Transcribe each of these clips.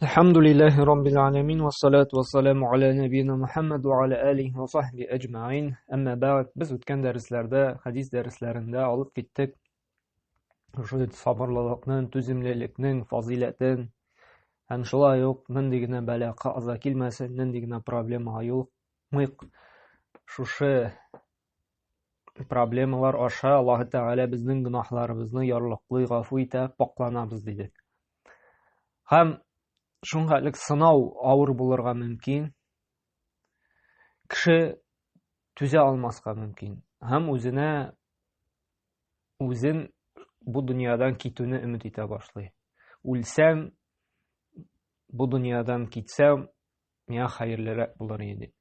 Әлхәмдүлилләһи раббил аламин вассалату вассаламу аля нәбиина Мухаммад ва аля алихи ва сахби әҗмәин. Әмма бәгъд, без үткән дәресләрдә, хәдис дәресләрендә алып киттек шушы сабырлылыкның, түземлелекнең фазыйләтен һәм шулай ук нинди генә бәла каза килмәсен, нинди генә проблемага юлыкмыйк, шушы проблемалар аша Аллаһ Тәгалә безнең гөнаһларыбызны ярлыклый, гафу итә, пакланабыз дидек. Һәм шуңа сынау авыр булырга мөмкин. Кеше түзә алмаска мөмкин. Һәм үзенә үзен бу дөньядан китүне өмет итә башлый. Үлсәм, бу дөньядан китсәм, миңа хәерлерәк булыр иде.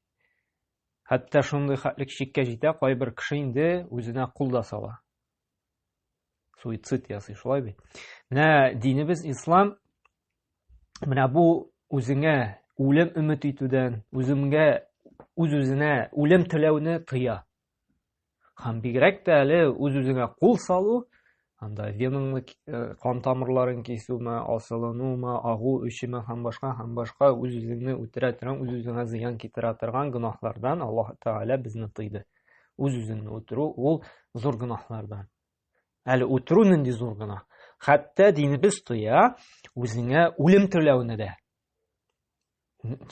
Хәтта шундый хәтлек чиккә җитә, кайбер кеше инде үзенә кул да сала. Суицид ясый, шулай бит. Менә динебез ислам менә бу үзеңә үлем өмет итүдән, үземгә үз-үзенә үлем теләүне тыя. Һәм бигрәк тә әле үз-үзеңә кул салу, анда венаңны э, кан тамырларын кисүме, асылынумы, агу эчүме һәм башка һәм башка үз-үзеңне үтерә торган, үз-үзеңә зыян китерә торган гөнаһлардан Аллаһ Тәгалә безне тыйды. Үз-үзеңне үтерү ул зур гөнаһлардан. Әле үтерү нинди зур гөнаһ? Хәтта динебез тыя үзеңә үлем теләүне дә.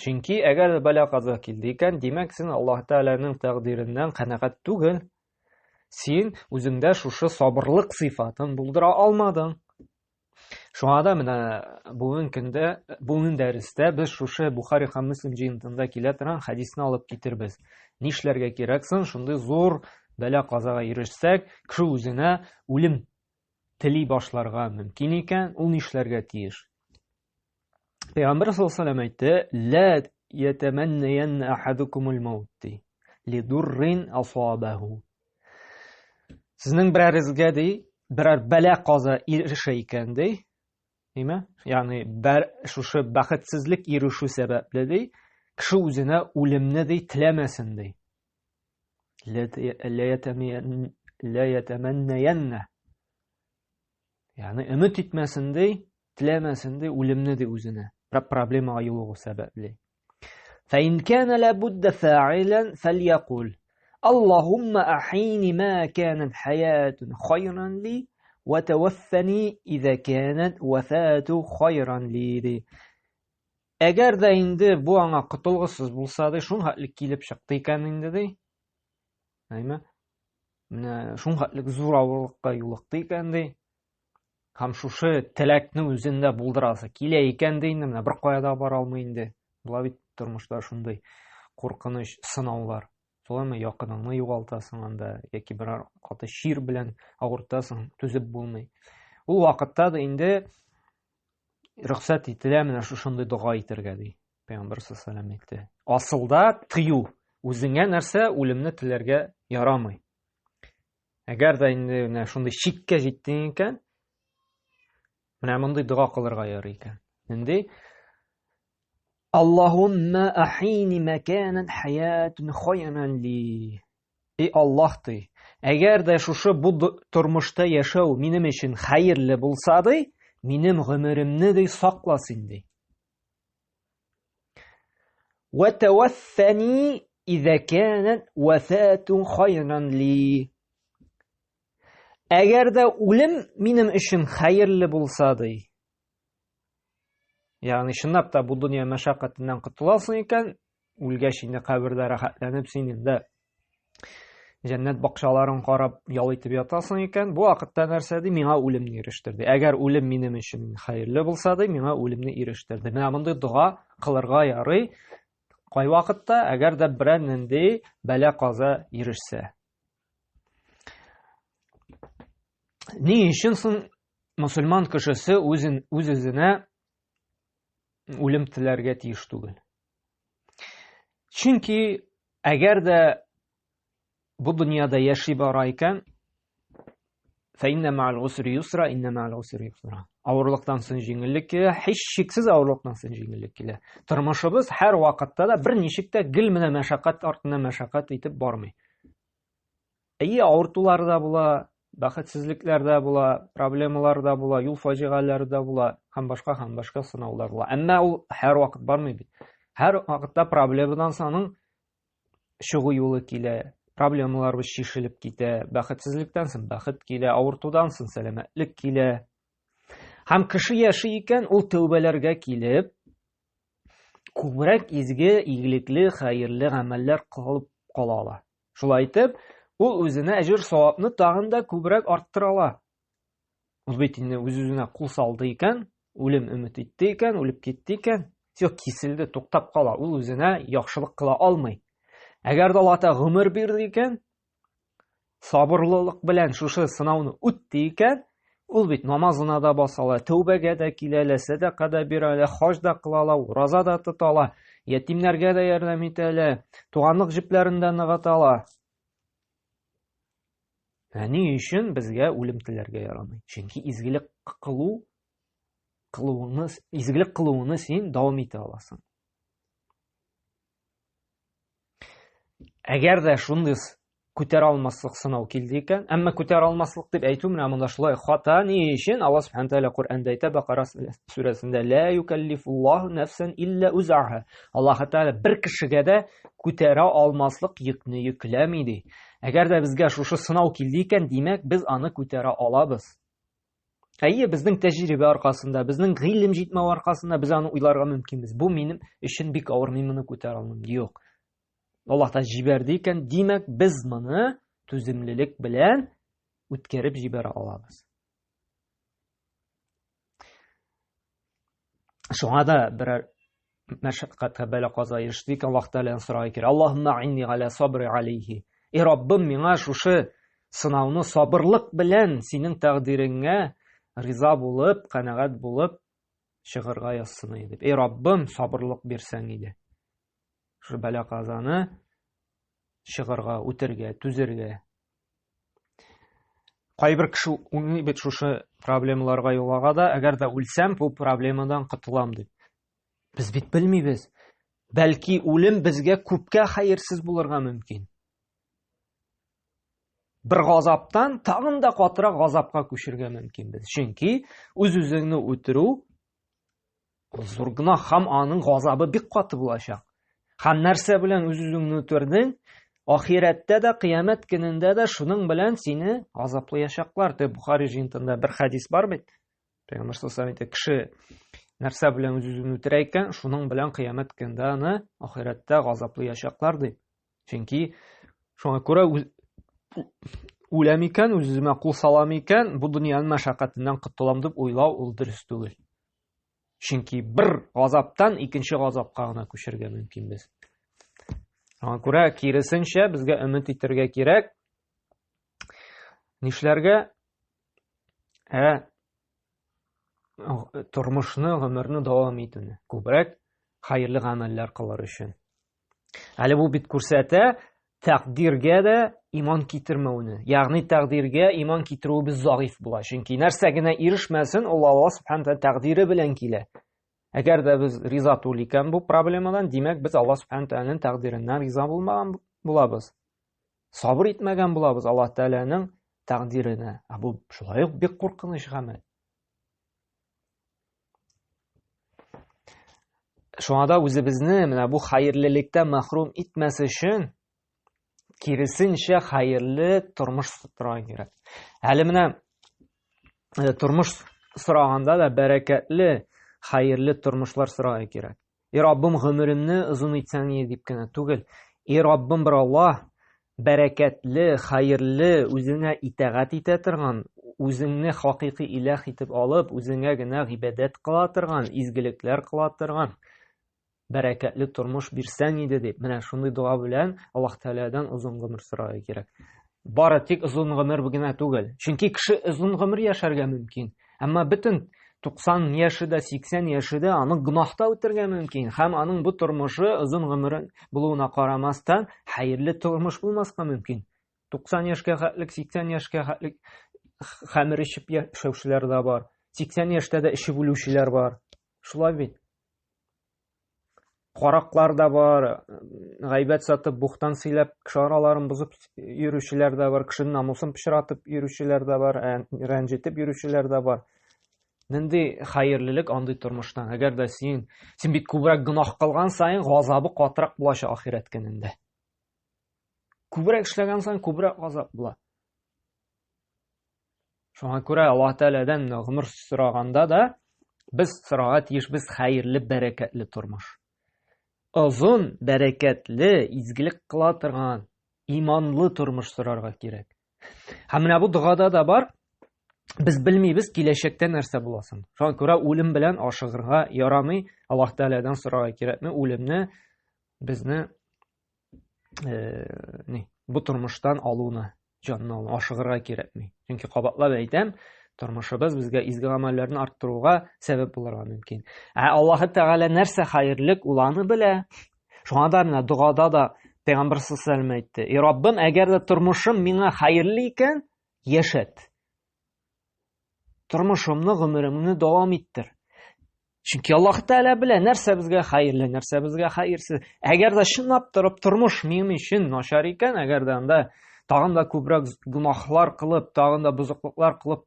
Чөнки әгәр бәла каза килде икән, димәк, син Аллаһ Тәгаләнең тәкъдиреннән канәгать түгел. Син үзеңдә шушы сабырлык сыйфатын булдыра алмадың. Шуңа да менә бүген көндә, бүген дәрестә без шушы Бухари һәм Мөслим җыентында килә торган хәдисне алып китербез. Нишләргә кирәк соң, шундый зур бәла казага ирешсәк, кеше үзенә үлем тели башларга мөмкин икән, ул нишләргә тиеш? Пәйгамбер саллаллаху алейһи әйтте, "Ла ятаманнаянна ахадукумул маут" ди. Лидуррин асабаху. Сезнең берәрегезгә ди, берәр бәла каза ирешә икән ди. Ниме? Ягъни бер шушы бәхетсезлек ирешү сәбәпле ди, кеше үзенә үлемне ди теләмәсен ди. Ла ятаманнаянна. Ягъни өмет итмәсен ди, теләмәсен ди, үлемне ди үзенә. Проблемага юлыгу сәбәпле. فإن كان لابد فاعلا فليقل اللهم أحيني ما كانت حياة خيرا لي وتوفني إذا كانت وفاة خيرا لي ди. Әгәр дә инде бу аңа котылгысыз булса ди, шул хәтлек килеп чыкты икән инде ди. Әйме? Менә шул хәтлек зур авырлыкка юлыкты икән ди. Һәм шушы теләкне үзендә булдырасы килә икән ди инде, менә бер кая да бара алмый инде. Була бит тормышта шундый куркыныч сынаулар. Шулаймы, якыныңны югалтасың анда, яки берәр каты чир белән авыртасың, түзеп булмый. Ул вакытта да инде рөхсәт ителә менә шушындый дога әйтергә ди. Пәйгамбер саллаллаху алейһи әйтте. Асылда тыю, үзеңә нәрсә үлемне теләргә ярамый. Әгәр дә инде менә шундый чиккә җиттең икән, менә мондый дога кылырга ярый икән. Нинди? Аллаһумма ахини маканан хаятун хайран ли. Эй Аллаһ ди, әгәр дә шушы бу тормышта яшәү минем өчен хәерле булса ди, минем гомеремне ди сакла син ди. Вә тәвәффәни иза канат вафатун хайран ли. Әгәр дә үлем минем өчен хәерле булса ди. Ягъни чынлап та бу дөнья мәшәкатеннән котыласың икән, үлгәч инде кабердә рәхәтләнеп син инде җәннәт бакчаларын карап ял итеп ятасың икән, бу вакытта нәрсә ди, миңа үлемне ирештерде. Әгәр үлем минем өчен хәерле булса ди, миңа үлемне ирештерде. Менә мондый дога кылырга ярый. Кай вакытта, әгәр дә берәр нинди бәла-каза ирешсә. Ни өчен соң мусульман кешесе үзен үз-үзенә үлем теләргә тиеш түгел? Чөнки әгәр дә бу дөньяда яши бара икән, фәиннә мә'әл гусри юсра, иннә мә'әл гусри юсра. Авырлыктан соң җиңеллек килә, һичшиксез авырлыктан соң җиңеллек килә. Тормышыбыз һәр вакытта да бер ничек тә гел менә мәшәкать артыннан мәшәкать итеп бармый. Әйе, авыртулар да була, Бәхетсезлекләр дә була, проблемалар да була, юл фаҗигаләре дә була һәм башка һәм башка сынаулар була. Әмма ул һәр вакыт бармый бит. Һәр вакытта проблемадан соң чыгу юлы килә, проблемаларыбыз чишелеп китә, бәхетсезлектән соң бәхет килә, авыртудан соң сәламәтлек килә. Һәм кеше яши икән, ул тәүбәләргә килеп, күбрәк изге, игелекле, хәерле гамәлләр кылып кала ала. Шулай итеп, ул үзенә әҗер савапны тагын да күбрәк арттыра ала. Ул бит инде үз-үзенә кул салды икән, үлем өмет итте икән, үлеп китте икән, все киселде, туктап кала. Ул үзенә яхшылык кыла алмый. Әгәр дә Аллаһ Тәгалә гомер бирде икән, сабырлылык белән шушы сынауны үтте икән, ул бит намазына да баса ала, тәүбәгә дә килә ала, сәдака да бирә ала, хаҗ да кыла ала, ураза да тота ала, ятимнәргә дә ярдәм итә ала, туганлык җепләрен дә ныгыта ала. Ә ни өчен безгә үлем теләргә ярамый? Чөнки изгелек кылу кылуыңны, изгелек кылуыңны син дәвам итә аласың. Әгәр дә шундый күтәрә алмаслык сынау килде икән, әмма күтәрә алмаслык дип әйтү менә монда шулай хата. Ни өчен? Аллаһ субхана тәгалә Коръәндә әйтә, Бакара сүрәсендә: "Ла юкаллифуллаһу нәфсән илля узаха". Аллаһ Тәгалә бер кешегә дә күтәрә алмаслык йөкне йөкләми ди. Әгәр дә безгә шушы сынау килде икән, димәк, без аны күтәрә алабыз. Әйе, безнең тәҗрибә аркасында, безнең гыйлем җитмәү аркасында без аны уйларга мөмкинбез. Бу минем өчен бик авыр, мин моны күтәрә алмыйм. Юк. Аллаһ та җибәрде икән, димәк, без моны түземлелек белән үткәреп җибәрә алабыз. Шуңа да берәр мәшәкатькә бәла каза иреште икән, Аллаһ Тәгаләдән сорарга кирәк. Аллаһумма инни галя сабри алейхи. Эй Раббым, миңа шушы сынауны сабырлык белән синең тәкъдиреңә риза булып, канәгать булып чыгарга язсын иде дип. Эй Раббым, сабырлык бирсәң иде. Шушы бәла казаны чыгарга, үтергә, түзергә. Кайбер кеше уйлый бит шушы проблемаларга юлага да, әгәр дә үлсәм, бу проблемадан котылам дип. Без бит белмибез. Бәлки үлем безгә күпкә хәерсез булырга мөмкин. Бер газаптан тагын да катырак газапка күчергә мөмкин без. Чөнки үз-үзеңне үтерү ул зур гөнаһ һәм аның газабы бик каты булачак. Һәм нәрсә белән үз-үзеңне үтердең, ахирәттә дә, кыямәт көнендә дә шуның белән сине газаплаячаклар. Дип Бухари җыентында бер хәдис бар бит. Пәйгамбәр саллаллаху алейһи кеше нәрсә белән үз-үзен үтерә икән, шуның белән кыямәт көнендә аны ахирәттә газаплаячаклар ди. Чөнки шуңа күрә үләм икән, үз-үземә кул салам икән, бу дөньяның мәшәкатеннән котылам дип уйлау ул дөрес түгел. Чөнки бер газаптан икенче газапка гына күчергә мөмкинбез. Шуңа күрә киресенчә безгә өмет итәргә кирәк. Нишләргә? Ә тормышны, гомерне дәвам итүне, күбрәк хәерле гамәлләр кылыр өчен. Әле бу бит күрсәтә тәкъдиргә дә иман китермәүне. Ягъни тәкъдиргә иман китерүебез заиф була. Чөнки нәрсә генә ирешмәсен, ул Аллаһ субхана тәгалә тәкъдире белән килә. Әгәр дә без риза түгел икән бу проблемадан, димәк, без Аллаһ субхана тәгаләнең тәкъдиреннән риза булмаган булабыз. Сабыр итмәгән булабыз Аллаһ Тәгаләнең тәкъдиренә. Ә бу шулай ук бик куркыныч гамәл. Шуңа да үзебезне менә бу хәерлелектән мәхрүм итмәс өчен киресенчә хәерле тормыш сорарга кирәк. Әле менә э, тормыш сораганда да бәрәкәтле, хәерле тормышлар сорарга кирәк. И Раббым, гомеремне озын итсәң иде дип кенә түгел. И Раббым, бер Аллаһ, бәрәкәтле, хәерле, үзеңә итагать итә торган, үзеңне хакыйкый иләһ итеп алып, үзеңә генә гыйбадәт кыла торган, изгелекләр кыла торган бәрәкәтле тормыш бирсәң иде дип, менә шундый дога белән Аллаһ Тәгаләдән озын гомер сорарга кирәк. Бары тик озын гомер генә түгел. Чөнки кеше озын гомер яшәргә мөмкин. Әмма бөтен 90 яше дә, 80 яше дә аны гөнаһта үтергә мөмкин. Һәм аның бу тормышы озын гомере булуына карамастан, хәерле тормыш булмаска мөмкин. 90 яшькә хәтлек, 80 яшькә хәтлек хәмер эчеп яшәүчеләр дә бар. 80 яшьтә дә эчеп үлүчеләр бар. Шулай бит. Караклар да бар, гайбәт сатып, бухтан сөйләп, кеше араларын бозып йөрүчеләр дә бар, кешенең намусын пычратып йөрүчеләр дә бар, рәнҗетеп йөрүчеләр дә бар. Нинди хәерлелек андый тормыштан? Әгәр дә син, син бит күбрәк гөнаһ кылган саен газабы катырак булачак ахирәт көнендә. Күбрәк эшләгән саен күбрәк газап була. Шуңа күрә Аллаһ Тәгаләдән гомер сораганда да без сорарга тиешбез хәерле, бәрәкәтле тормыш. Озын, бәрәкәтле, изгелек кыла торган, иманлы тормыш сорарга кирәк. Һәм менә бу догада да бар. Без белмибез киләчәктә нәрсә буласын. Шуңа күрә үлем белән ашыгырга ярамый. Аллаһ Тәгаләдән сорарга кирәкме үлемне безне э, ни, бу тормыштан алуны, җанны алуны ашыгырга кирәкми. Чөнки кабатлап әйтәм, тормышыбыз безгә изге гамәлләрне арттыруга сәбәп булырга мөмкин. Ә Аллаһы Тәгалә нәрсә хәерлек, ул аны белә. Шуңа да менә догада да Пәйгамбер саллаллаху әйтте: "И Раббым, әгәр дә тормышым миңа хәерле икән, яшәт. Тормышымны, гомеремне дәвам иттер. Чөнки Аллаһ Тәгалә белә, нәрсә безгә хәерле, нәрсә безгә хәерсез. Әгәр дә чынлап торып тормыш минем өчен начар икән, әгәр дә анда тагын да күбрәк гөнаһлар кылып, тагын да бозыклыклар кылып,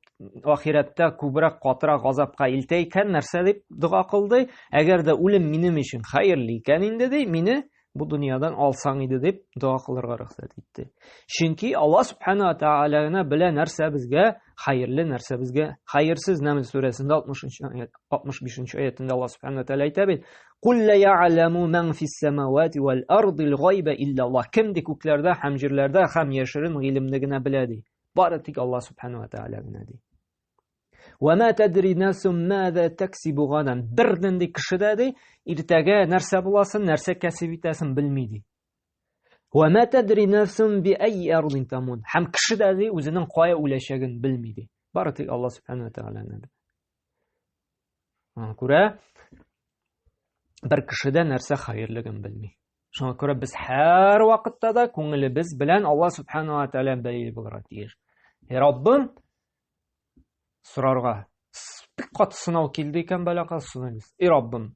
ахирәттә күбрәк катырак газапка илтә икән, нәрсә дип дога кылды? Әгәр дә үлем минем өчен хәерле икән инде ди, мине бу дөньядан алсаң иде дип дога кылырга рөхсәт итте. Чөнки Аллаһ субхана ва тааля гына белә нәрсә безгә хәерле, нәрсә безгә хәерсез. Нәмл сүрәсендә 60 аят, 65 аятында Аллаһ субхана ва тааля әйтә бит: "Кул ла я'ламу ман фис самавати вал ардил гайба илля Аллаһ." Кем ди күкләрдә һәм җирләрдә һәм яшерен гыйлемне генә белә ди. Бары тик Аллаһ субхана ва тааля гына ди. Вә мә тәдри нәфсун мәзә тәксибу гадан. Бер нинди кеше дә ди, иртәгә нәрсә буласын, нәрсә кәсеп итәсен белми ди. Вә мә тәдри нәфсун би әйи ардин тамут. Һәм кеше дә ди, үзенең кая үләчәген белми ди. Бары тик Аллаһ субхана ва тәгалә генә белә. Шуңа күрә бер кеше дә нәрсә хәерлеген белми. Шуңа күрә без һәр вакытта да күңелебез белән Аллаһ субхана ва тәгалә бәйле булырга тиеш. Эй Раббым, сорарга. Бик каты сынау килде икән, бәла каза сынайбыз. Эй Раббым,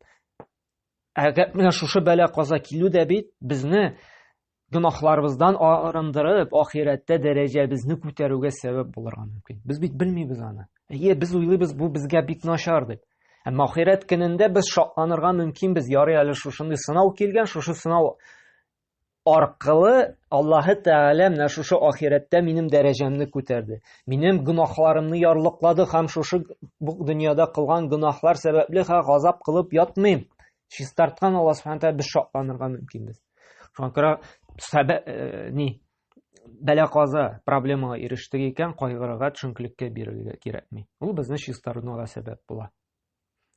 әгәр менә шушы бәла каза килү дә бит безне гөнаһларыбыздан арындырып, ахирәттә дәрәҗәбезне күтәрүгә сәбәп булырга мөмкин. Без бит белмибез аны. Әйе, без уйлыйбыз, бу безгә бик начар дип. Әмма ахирәт көнендә без шатланырга мөмкинбез. Ярый әле шушындый сынау килгән, шушы сынау аркылы Аллаһы Тәгалә менә шушы ахирәттә минем дәрәҗәмне күтәрде. Минем гөнаһларымны ярлыклады һәм шушы бу дөньяда кылган гөнаһлар сәбәпле ха газап кылып ятмыйм. Чистарткан Аллаһ Субхану Тәгалә без шатланырга мөмкинбез. Шуңа күрә сәбә, э, ни бәла каза проблемага ирештек икән, кайгырырга, төшенкелеккә бирелергә кирәкми. Ул безне чистарынуга сәбәп була.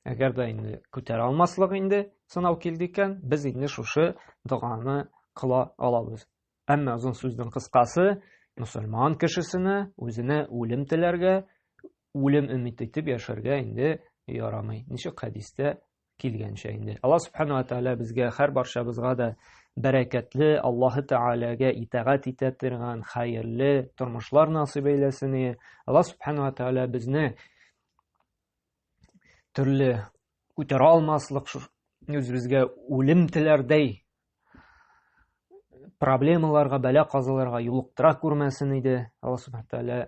Әгәр дә инде күтәрә алмаслык инде сынау килде икән, без инде шушы доганы кыла алабыз. Әмма озын сүзнең кыскасы, мөселман кешесенә үзенә үлем теләргә, үлем өмет итеп яшәргә инде ярамый. Ничек хәдистә килгәнчә инде. Аллаһ субхана ва тааля безгә һәр барчабызга да бәрәкәтле, Аллаһы Тәгаләгә итагать итә торган хәерле тормышлар насыйп әйләсен. Аллаһ субхана ва тааля безне төрле күтәрә алмаслык үзебезгә үлем теләрдәй проблемаларга, бәла казаларга юлыктыра күрмәсен иде. Алла субхана тәгалә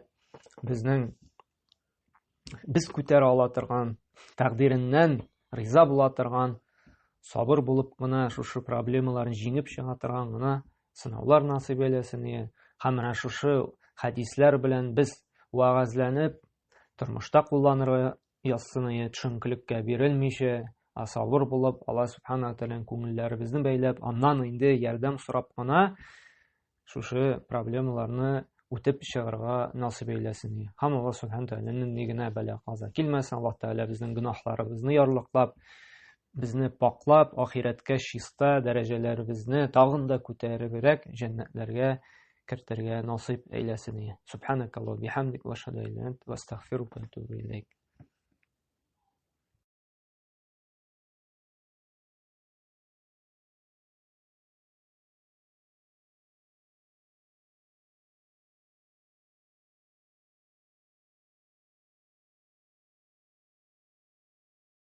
безнең без күтәрә ала торган тәкъдиреннән риза була торган, сабыр булып кына шушы проблемаларны җиңеп чыга торган гына сынаулар насыйп әйләсен иде. Һәм менә шушы хәдисләр белән без вәгазьләнеп, тормышта кулланырга язсын иде, төшенкелеккә бирелмичә, ә сабыр булып, Алла субхана тәгаләнең күңелләребезне бәйләп, аннан инде ярдәм сорап кына шушы проблемаларны үтеп чыгарга насыйп әйләсен. Һәм Алла субхана тәгаләнең ни генә бәла каза килмәсен, Аллаһ Тәгалә безнең гөнаһларыбызны ярлыклап, безне паклап, ахирәткә чиста дәрәҗәләребезне тагын да күтәребрәк җәннәтләргә кертергә насыйп әйләсен. Субханакаллаху бихамдик ва ашһаду ан ла иляха илля ант ва астагфирука ва атубу илейк.